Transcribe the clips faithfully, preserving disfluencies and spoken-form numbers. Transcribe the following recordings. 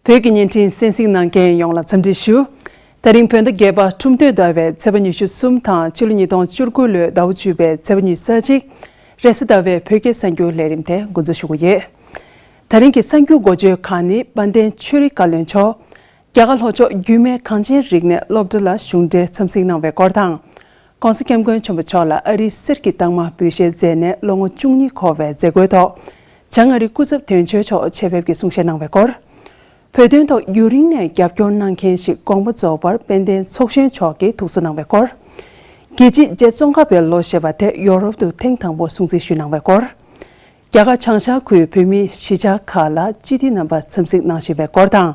བོད་ཀྱི་བརྙན་འཕྲིན་གསན་གཟིགས་གནང་མཁན་ཡོངས་ལ་འཚམས་འདྲི་ཞུ། ད་རིང་བོད་ཟླ་བརྒྱད་པ་ཁྲུམས་སྟོན་ཟླ་བའི་ཚེས་པ་ཉི་ཤུ་གསུམ་དང་ཕྱི་ལོ་ཉིས་སྟོང་བཅུ་དགུ་ལོའི་ཟླ་བ་བཅུ་པའི་ཚེས་པ་ཉི་ཤུ་རྩ་གཅིག་རེས་གཟའ་ཟླ་བའི་བོད་སྐད་གསར་འགྱུར་ལས་རིམ་དེ་འགོ་འཛུགས་ཞུ་གི་ཡོད། ད་རིང་གི་གསར་འགྱུར་འགོ་བརྗོད་ཁག་ནི། དཔལ་ལྡན་ཆོས་རིག་བཀའ་བློན་མཆོག་རྒྱ་གར་ལྷོ་ཕྱོགས་རྒྱུད་སྨད་གངས་ཅན་རིག་གནས་སློབ་གྲྭ་ལ་གཞུང་འབྲེལ་འཚམས་གཟིགས་གནང་བའི་སྐོར་དང་། ༸གོང་ས་༸སྐྱབས་མགོན་ཆེན་པོ་མཆོག་ལ་ཨ་རིའི་གསེར་གྱི་རྟགས་མ་འབུལ་བཞེས་མཛད་ནས་ལོ་ངོ་བཅུ་གཉིས་འཁོར་བའི་མཛད་སྒོའི་ཐོག་བྱང་ཨ་རིའི་སྐུ་ཚབ་དོན་གཅོད་མཆོག་ཆེད་ཕེབས་ཀྱིས་གསུང་བཤད་གནང་བའི་སྐོར། བོད་དོན་ཐོག་ཡུན་རིང་ནས་རྒྱབ་སྐྱོར་གནང་མཁན་ཞིག་དགོངས་པ་རྫོགས་པར་དཔལ་ལྡན་ཚོགས་གཞོན་མཆོག་གིས་ཐུགས་གསོ་གནང་བའི་སྐོར། རྒྱལ་སྤྱིའི་རྗེ་ཙོང་ཁ་པའི་ལོ་ཞེས་པ་དེ་ཡོ་རོབ་ཏུ་ཐེངས་དང་པོ་སྲུང་བརྩི་ཞུས་གནང་བའི་སྐོར། རྒྱ་གར་བྱང་ཤར་ཁུལ་བོད་མིའི་གཞིས་ཆགས་ཁག་ལ་སྤྱི་འཐུས་རྣམ་པ་འཚམས་གཟིགས་གནང་བཞིན་པའི་སྐོར་དང་།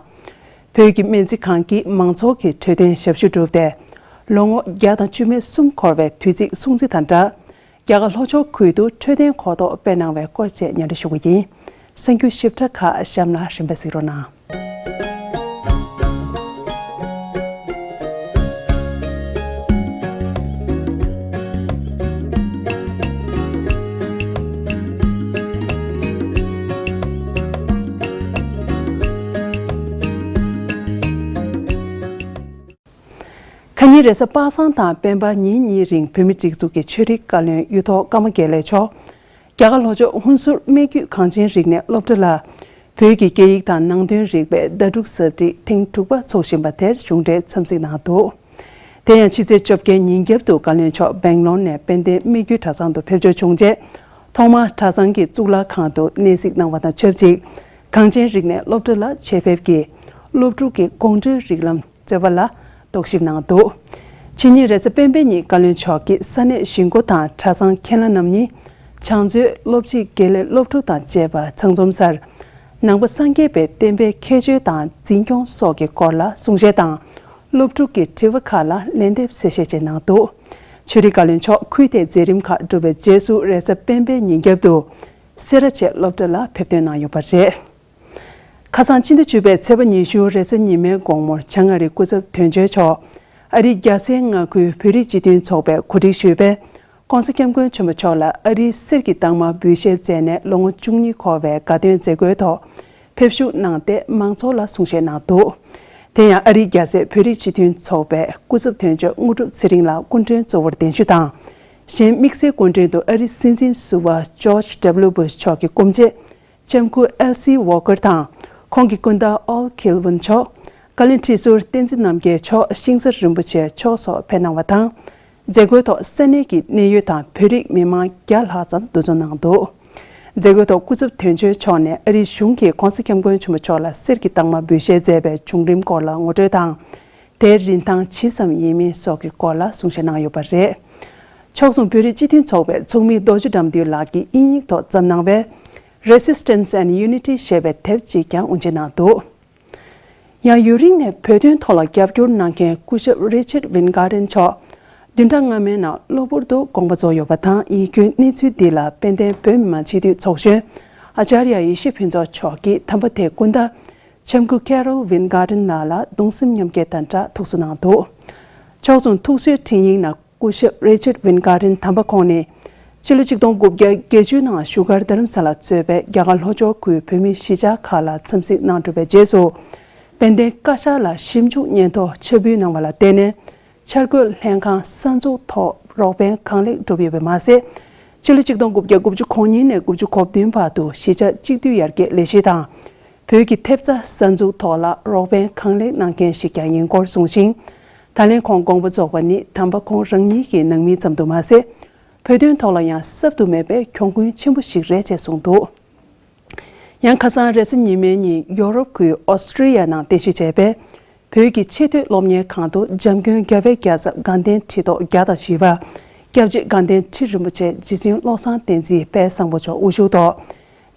བོད་ཀྱི་སྨན་རྩིས་ཁང་གིས་མང་ཚོགས་ཀྱི་འཕྲོད་བསྟེན་ཞབས་ཞུ་བསྒྲུབས་ཏེ། ལོ་ངོ་བརྒྱ་དང་བཅུ་མེད་གསུམ་འཁོར་བའི་དུས་ཚིགས་སྲུང་བརྩི་དང་སྦྲགས། རྒྱ་གར་ལྷོ་ཕྱོགས་ཁུལ་དུ་འཕྲོད་བསྟེན་གོ་རྟོགས་སྤེལ་གནང་བའི་སྐོར་བཅས་སྙན་སྒྲོན་ཞུ་གི་ཡིན། གསར་འགྱུར་ཞིབ་ཕྲ་ཁག་གཤམ་ལ་རིམ་པས་གཟིགས་རོགས་གནང་། ཁ་ཉིན་རེས་གཟའ་པ་སངས་དང་སྤེན་པ་ཉིན་གཉིས་རིང་བོད་མིའི་སྒྲིག་འཛུགས་ཀྱི་ཆོས་རིག་བཀའ་བློན་གཡུ་ཐོག་ཀརྨ་དགེ་ལེགས་མཆོག་རྒྱ་གར་ལྷོ་ཕྱོགས་ཧུན་སུར་སྨད་རྒྱུད་གངས་ཅན་རིག་གནས་སློབ་གྲྭ་ལ། བོད་ཀྱི་སྐད་ཡིག་དང་ནང་དོན་རིག་པའི་ཟླ་དྲུག་ཟབ་ཁྲིད་ཐེངས་དྲུག་པ་འཚོགས་བཞིན་པ་དེར་གཞུང་འབྲེལ་འཚམས་གཟིགས་གནང་འདུག་དེ་ཡང་ཕྱི་ཚེས་བཅོ་བརྒྱད་ཉིན་རྒྱབ་ཏུ་བཀའ་བློན་མཆོག་སྦེང་ལོར་ནས་དཔལ་ལྡན་སྨད་རྒྱུད་གྲྭ་ཚང་དུ་ཕེབས་འབྱོར་བྱུང་རྗེས། ཐོག་མར་གྲྭ་ཚང་གི་གཙུག་ལག་ཁང་དུ་གནས་གཟིགས་གནང་བ་དང་ཆབས་ཅིག་གངས་ཅན་རིག་གནས་སློབ་གྲྭ་ལ་ཆེད་ཕེབས་ཀྱིས་སློབ་ཕྲུག་གི་དགོང་དྲོའི་རིགས་ལམ་རྩོད་པ་ལ་རྟོག་ཞིབ་གནང་འདུག་ཕྱི་ཉིན་རེས་གཟའ་སྤེན་པའི་ཉིན་བཀའ་བློན་མཆོག་གིས་ས་གནས་གཞིས་འགོ་དང་གྲྭ་ཚང་མཁན་བླ་རྣམ་གཉིས། ཕྱག་མཛོད། སློབ་སྤྱི། དགེ་ལས། སློབ་ཕྲུག་དང་བཅས་པ་ཚང་འཛོམས་སར། ནང་པ་སངས་རྒྱས་པའི་བསྟན་པའི་ཁྱད་ཆོས་དང་འཛིན་སྐྱོང་སོགས་ཀྱི་སྐོར་ལ་གསུང་བཤད་དང་། སློབ་ཕྲུག་གི་དྲི་བ་ཁག་ལ་ལན་འདེབས་གསལ་བཤད་བཅས་གནང་འདུག་ཆོས་རིག་བཀའ་བློན་མཆོག་ཁུལ་དེའི་མཛད་རིམ་ཁག་གྲུབ་པའི་རྗེས་སུ་རེས་གཟའ་སྤེན་པའི་ཉིན་རྒྱབ་ཏུ་སེ་ར་བྱེས་སློབ་གྲྭ་ལ་ཕེབས་ཐོན་གནང་ཡོད་པ་རེད། ཁ་སང་སྤྱི་ཟླ་བཅུ་པའི་ཚེས་པ་ཉི་ཤུ་རེས་གཟའ་ཉི་མའི་དགོང་མོར་བྱང་ཨ་རིའི་སྐུ་ཚབ་དོན་གཅོད་མཆོག་ཨ་རིའི་རྒྱལ་སའི་མངའ་ཁུལ་བོད་རིགས་སྤྱི་མཐུན་ཚོགས་པས་གོ་སྒྲིག་ཞུས་པའི་༸གོང་ས་༸སྐྱབས་མགོན་ཆེན་པོ་མཆོག་ལ་ཨ་རིའི་གསེར་གྱི་རྟགས་མ་འབུལ་བཞེས་མཛད་ནས་ལོ་ངོ་བཅུ་གཉིས་འཁོར་བའི་དགའ་སྟོན་མཛད་སྒོའི་ཐོག་ཕེབས་བཞུགས་གནང་སྟེ་མང་ཚོགས་ལ་གསུང་བཤད་གནང་འདུག་དེ་ཡང་ཨ་རིའི་རྒྱལ་སའི་བོད་རིགས་སྤྱི་མཐུན་ཚོགས་པའི་སྐུ་ཚབ་དོན་གཅོད་དངོས་གྲུབ་ཚེ་རིང་ལགས་སྐུ་མགྲོན་གཙོ་བོར་གདན་ཞུ་དང་། གཞན་དམིགས་བསལ་སྐུ་མགྲོན་དུ་ཨ་རིའི་སྲིད་འཛིན་ཟུར་པ་ཇོརྗ་ཌབ་ལུ་བུ་ཤ་མཆོག་གི་སྐུ་མཆེད། ལྕམ་སྐུ་ཨེལ་སི་ཝོ་ཀར་དང་། ཁོང་གི་སྐུ་ཟླ་ཨོལ་ཁིལ་ཝུན་མཆོག་བཀའ་བློན་ཁྲི་ཟུར་བསྟན་འཛིན་རྣམ་རྒྱལ་མཆོག་ཤིང་བཟའ་རིན་པོ་ཆེ་མཆོག་སོགས་ཕེབས་གནང་བ་དང་། མཛད་སྒོའི་ཐོག་ས་གནས་ཀྱི་གནད་ཡོད་དང་བོད་རིགས་མི་མང་བརྒྱ་ལྷག་ཙམ་འདུ་འཛོམས་གནང་འདུག་མཛད་སྒོའི་ཐོག་སྐུ་ཚབ་དོན་གཅོད་མཆོག་ནས་ཨ་རིའི་གཞུང་གིས་༸གོང་ས་༸སྐྱབས་མགོན་ཆེན་པོ་མཆོག་ལ་གསེར་གྱི་རྟགས་མ་འབུལ་བཞེས་མཛད་པའི་བྱུང་རིམ་སྐོར་ལ་ངོ་སྤྲོད་དང་། དེའི་རིན་ཐང་ཇི་ཙམ་ཡིན་མིན་སོགས་ཀྱི་སྐོར་ལ་གསུང་བཤད་གནང་ཡོད་པ་རེད། ཕྱོགས་མཚུངས་བོད་རིགས་སྤྱི་མཐུན་ཚོགས་པའི་ཚོགས་མི་རྡོ་རྗེ་དགྲ་འདུལ་ལགས་ཀྱིས་དབྱིན་ཡིག་ཐོག་བརྩམས་གནང་བའི་Resistance and Unity ཞེས་པའི་དེབ་ཅིག་ཀྱང་དབུ་འབྱེད་གནང་འདུག་ཡང་ཡུན་རིང་ནས་བོད་དོན་ཐོག་ལ་རྒྱབ་སྐྱོར་གནང་མཁན་སྐུ་ཞབས་Richard Weingarten མཆོག་བདུན་ཕྲག་སྔ་མའི་ནང་གློ་བུར་དུ་དགོངས་པ་རྫོགས་ཡོད་པ་དང་། ཡིད་སྐྱོའི་གནས་ཚུལ་འདི་ལ་དཔལ་ལྡན་བོད་མི་མང་སྤྱི་འཐུས་ཚོགས་གཞོན་ཨ་ཙརྱ་ཡེ་ཤེས་ཕུན་ཚོགས་མཆོག་གིས་དམ་པ་དེའི་སྐུ་ཟླ་ལྕམ་སྐུ་Carol Weingarten ལགས་ལ་གདུང་སེམས་མཉམ་སྐྱེད་དང་སྦྲགས་ཐུགས་གསོ་གནང་འདུག་ཕྱོགས་མཚུངས་ཐུགས་གསོའི་འཕྲིན་ཡིག་ནང་སྐུ་ཞབས་Richard Weingarten དམ་པ་ཁོང་ནི། ཕྱི་ལོ་ཆིག་སྟོང་དགུ་བརྒྱ་བརྒྱད་ཅུའི་ནང་བཞུགས་སྒར་རྡ་རམ་ས་ལར་གཙོས་པའི་རྒྱ་གར་ལྷོ་ཕྱོགས་ཁུལ་བོད་མིའི་གཞིས་ཆགས་ཁག་ལ་འཚམས་གཟིགས་གནང་གྲུབ་པའི་རྗེས་སུ། དཔལ་ལྡན་བཀའ་ཤག་ལ་ཞིབ་འཇུག་སྙན་ཐོ་ཕྱག་ཕུལ་གནང་བ་ལ་བརྟེན་ནས། འཆར་འགོད་ལྷན་ཁང་གསར་འཛུགས་ཐོག་རོགས་ཕན་གང་ལེགས་བསྒྲུབས་ཡོད་པ་མ་ཟད། ཕྱི་ལོ་ཆིག་སྟོང་དགུ་བརྒྱ་དགུ་བཅུ་གོ་གཉིས་ནས་དགུ་བཅུ་གོ་བདུན་བར་དུ་གཞིས་ཆགས་གཅིག་སྡུད་ཡར་རྒྱས་ལས་གཞི་དང་། བོད་ཀྱི་ཐེབས་རྩ་གསར་འཛུགས་ཐོག་ལ་རོགས་ཕན་གང་ལེགས་གནང་མཁན་ཞིག་ཀྱང་ཡིན་སྐོར་གསུངས་ཤིང་། ད་ལན་ཁོང་དགོངས་པ་རྫོགས་པ་ནི་དམ་པ་ཁོང་རང་ཉིད་ཀྱི་ནང་མི་ཙམ་དུ་མ་ཟད། བོད་དོན་ཐོག་ལ་ཡང་གསབ་ཏུ་མེད་པའི་གྱོང་གུན་ཆེན་པོ་ཞིག་རེད་ཅེས་གསུངས་འདུག་ཡང་ཁ་སང་རེས་གཟའ་ཉི་མའི་ཉིན་ཡོ་རོབ་ཁུལ་ཨོ་སི་ཀྲི་ཡ་ནང་རྟེན་གཞི་བྱས་པའི་བོད་ཀྱི་ཆེས་མཐོའི་སློབ་གཉེར་ཁང་དུ་འཇམ་མགོན་རྒྱལ་བའི་རྒྱལ་ཚབ་དགའ་ལྡན་ཁྲི་ཐོག་བརྒྱ་དང་བཞི་པ། སྐྱབས་རྗེ་དགའ་ལྡན་ཁྲི་རིན་པོ་ཆེ་རྗེ་བཙུན་བློ་བཟང་བསྟན་འཛིན་དཔལ་བཟང་པོ་མཆོག་དབུ་བཞུགས་ཐོག་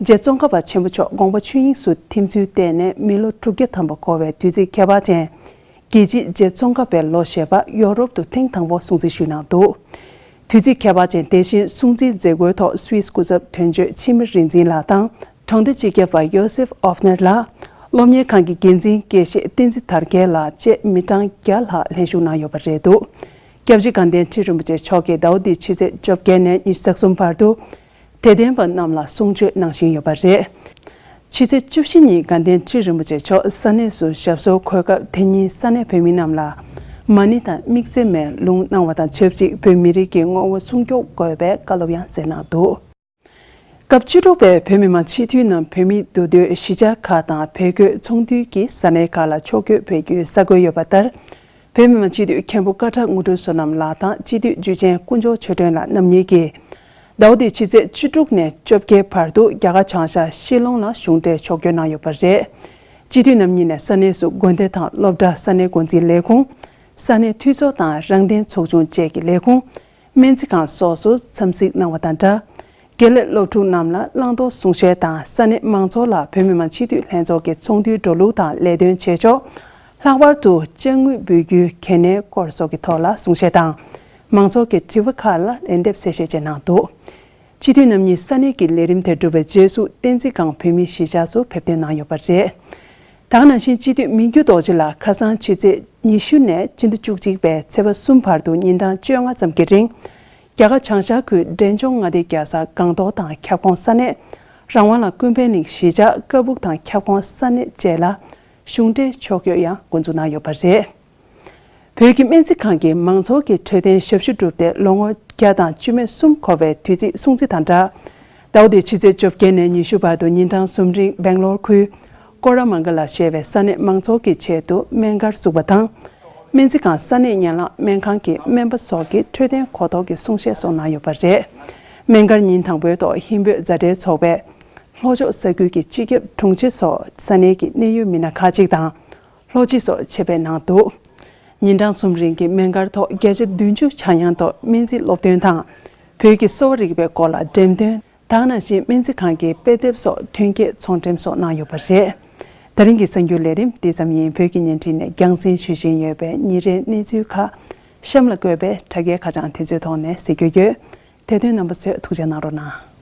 རྗེ་ཙོང་ཁ་པ་ཆེན་པོ་མཆོག་དགོངས་པ་ཆོས་དབྱིངས་སུ་ཐིམ་ཚུལ་བརྟེན་ནས་མི་ལོ་དྲུག་བརྒྱ་ཐམ་པ་འཁོར་བའི་དུས་ཚིགས་ཁྱད་པར་ཅན། རྒྱལ་སྤྱིའི་རྗེ་ཙོང་ཁ་པའི་ལོ་ཞེས་པ་ཡོ་རོབ་ཏུ་ཐེངས་དང་པོ་སྲུང་བརྩི་ཞུས་གནང་འདུག་དུས་ཚིགས་ཁྱད་པར་ཅན་དེ་བཞིན་སྲུང་བརྩིའི་མཛད་སྒོའི་ཐོག་སུད་སི་སྐུ་ཚབ་དོན་གཅོད་འཆི་མེད་རིག་འཛིན་ལགས་དང་། གྲོང་སྡེ་སྤྱི་ཁྱབ་པ་ཡོ་སེབ་ཨོབ་ནེར་ལགས། སློབ་གཉེར་ཁང་གི་འགན་འཛིན་དགེ་བཤེས་བསྟན་འཛིན་དར་རྒྱས་ལགས་བཅས་མི་གྲངས་བརྒྱ་ལྷག་ལྷན་ཞུགས་གནང་ཡོད་པ་རེད་འདུག་སྐྱབས་རྗེ་དགའ་ལྡན་ཁྲི་རིན་པོ་ཆེ་མཆོག་གིས་ཟླ་བ་འདིའི་ཕྱི་ཚེས་བཅོ་བརྒྱད་ནས་ཉི་ཤུ་རྩ་གསུམ་བར་དུ། དད་ལྡན་པ་རྣམས་ལ་གསུང་ཆོས་གནང་བཞིན་ཡོད་པ་རེད། ཕྱི་ཚེས་བཅུ་བཞི་ཉིན་དགའ་ལྡན་ཁྲི་རིན་པོ་ཆེ་མཆོག་ས་གནས་སུ་ཞབས་སོར་འཁོད་སྐབས། དེ་ཉིན་ས་གནས་བོད་མི་རྣམས་ལ་མ་ཎི་དང་དམིགས་བརྩེ་མའི་ལུང་གནང་བ་དང་ཆབས་ཅིག་བོད་མི་རིགས་ཀྱི་ངོ་བོ་སྲུང་སྐྱོབ་དགོས་པའི་བཀའ་སློབ་ཡང་སྩལ་གནང་འདུག་སྐབས་བཅུ་དྲུག་པའི་བོད་མི་མང་སྤྱི་འཐུས་རྣམས་བོད་མིའི་འདུ་སྡོད་གཞིས་ཆགས་ཁག་དང་བོད་སྐྱོད་ཚོགས་འདུ་གྱི་ས་གནས་ཁག་ལ་ཕྱོགས་བསྐྱོད་ཕེབས་རྒྱུའི་གསར་འགོད་ཡོད་པ་ལྟར། བོད་མི་མང་སྤྱི་འཐུས་མཁན་པོ་སྐད་གྲགས་དངོས་གྲུབ་བསོད་ནམས་ལགས་དང་སྤྱི་འཐུས་འཇུ་ཆེན་དཀོན་མཆོག་ཆོས་སྒྲོན་ལགས་རྣམ་གཉིས་ཀྱིས། ཟླ་བ་འདིའི་ཕྱི་ཚེས་བཅུ་དྲུག་ནས་བཅོ་བརྒྱད་བར་དུ་རྒྱ་གར་བྱང་ཤར་ཤི་ལོང་ལ་གཞུང་འབྲེལ་ཕྱོགས་བསྐྱོད་གནང་ཡོད་པ་རེད། སྤྱི་འཐུས་རྣམ་གཉིས་ནས་ས་གནས་སུ་དགོན་སྡེ་དང་སློབ་གྲྭ། ས་གནས་འགོ་འཛིན་ལས་ཁུངས། ས་གནས་འཐུས་ཚོགས་དང་རང་བདེན་ཚོགས་ཆུང་བཅས་ཀྱི་ལས་ཁུངས། སྨན་རྩིས་ཁང་སོགས་སུ་འཚམས་གཟིགས་གནང་བ་དང་སྦྲགས། དགེ་ལས་སློབ་ཕྲུག་རྣམས་ལ་བླང་དོར་གསུང་བཤད་དང་། ས་གནས་མང་ཚོགས་ལ་བོད་མི་མང་སྤྱི་འཐུས་ལྷན་ཚོགས་ཀྱི་ཚོགས་འདུའི་འགྲོ་ལུགས་དང་ལས་དོན་བྱེད་ཕྱོགས། ལྷག་པར་དུ་དཔྱ་དངུལ་འབུལ་རྒྱུའི་གལ་གནད་སྐོར་སོགས་ཀྱི་ཐོག་ལ་གསུང་བཤད་དང་། མང་ཚོགས་ཀྱི་དྲི་བ་ཁག་ལ་ལན་འདེབས་གསལ་བཤད་བཅས་གནང་འདུག་སྤྱི་འཐུས་རྣམ་གཉིས་ས་གནས་ཀྱི་ལས་རིམ་དེ་གྲུབ་པའི་རྗེས་སུ། བསྟན་འཛིན་སྒང་བོད་མིའི་གཞིས་ཆགས་སུ་ཕེབས་ཐོན་གནང་ཡོད་པ་རེད། ད་ག་ནང་བཞིན་སྤྱི་འཐུས་མི་འགྱུར་རྡོ་རྗེ་ལགས་ཁ་སང་ཕྱི་ཚེས་ཉི་ཤུ་ནས་སྤྱི་ཟླ་བཅུ་གཅིག་པའི་ཚེས་པ་གསུམ་བར་དུ་ཉིན་གྲངས་བཅོ་ལྔ་ཙམ་གྱི་རིང་། རྒྱ་གར་བྱང་ཤར་ཁུལ་འབྲས་ལྗོངས་མངའ་སྡེའི་རྒྱལ་ས་སྒང་ཏོག་དང་ཁྱབ་ཁོངས་ས་གནས། རང་དབང་ལ་ཀུན་ཕན་གླིང་གཞིས་ཆགས། ཀ་སྦུག་དང་ཁྱབ་ཁོངས་ས་གནས་བཅས་ལ་གཞུང་འབྲེལ་ཕྱོགས་བསྐྱོད་ཡང་འགོ་འཛུགས་གནང་ཡོད་པ་རེད། བོད་ཀྱི་སྨན་རྩིས་ཁང་གི་མང་ཚོགས་ཀྱི་འཕྲོད་བསྟེན་ཞབས་ཞུ་གྲུབ་སྟེ་ལོ་ངོ་བརྒྱ་དང་བཅུ་མེད་གསུམ་འཁོར་བའི་དུས་ཚིགས་སྲུང་བརྩི་དང་སྦྲགས། ཟླ་བ་འདིའི་ཕྱི་ཚེས་བཅོ་བརྒྱད་ནས་ཉི་ཤུ་བར་དུ་ཉིན་གྲངས་གསུམ་རིང་སྦེང་ལོར་ཁུལ་ཀོ་ར་མང་ག་ལ་ཞེས་པའི་ས་གནས་མང་ཚོགས་ཀྱི་ཆེད་དུ་སྨན་སྒར་བཙུགས་པ་དང་། སྨན་རྩིས་ཁང་ས་གནས་ཡན་ལག་སྨན་ཁང་གི་སྨན་པ་སོགས་ཀྱིས་འཕྲོད་བསྟེན་གོ་རྟོགས་ཀྱི་གསུང་བཤད་སོགས་གནང་ཡོད་པ་རེད། སྨན་སྒར་ཉིན་དང་པོའི་ཐོག་ཧིན་བོད་མཛའ་འབྲེལ་ཚོགས་པའི་ལྷོ་ཕྱོགས་ས་ཁུལ་གྱི་སྤྱི་ཁྱབ་དྲུང་ཆེ་སོགས་ས་གནས་ཀྱི་གནད་ཡོད་མི་སྣ་ཁག་ཅིག་དང་། ལྷོ་སྤྱི་སོགས་ཆེད་ཕེབས་གནང་འདུག་ཉིན་གྲངས་གསུམ་རིང་གི་སྨན་སྒར་ཐོག་བརྒྱ་ཆ་བདུན་ཅུ་ཆ་ཉན་ཐོག་སྨན་རྩིས་སློབ་སྟོན་དང་། བོད་ཀྱི་གསོ་བ་རིག་པའི་སྐོར་ལ་འགྲེམས་སྟོན། ད་ག་ནང་བཞིན་སྨན་རྩིས་ཁང་གི་དཔེ་དེབ་སོགས་ཐོན་སྐྱེད་ཚོང་འགྲེམས་སོགས་གནང་ཡོད་པ་རེད། ད་རིང་གི་གསར་འགྱུར་ལས་རིམ་འདི་ཙམ་ཡིན། བོད་ཀྱི་བརྙན་འཕྲིན་ནས་རྒྱང་སྲིང་ཞུ་བཞིན་ཡོད་པའི་ཉིན་རེའི་གནས་ཚུལ་ཁག་གཤམ་ལ་བཀོད་པའི་དྲ་རྒྱའི་ཁ་བྱང་དེ་ཚོའི་ཐོག་ནས་གཟིགས་རྒྱུ་ཡོད། དེ་དོན་རྣམ་པ་ཚོས་ཐུགས་རྗེ་གནང་རོགས་གནང་།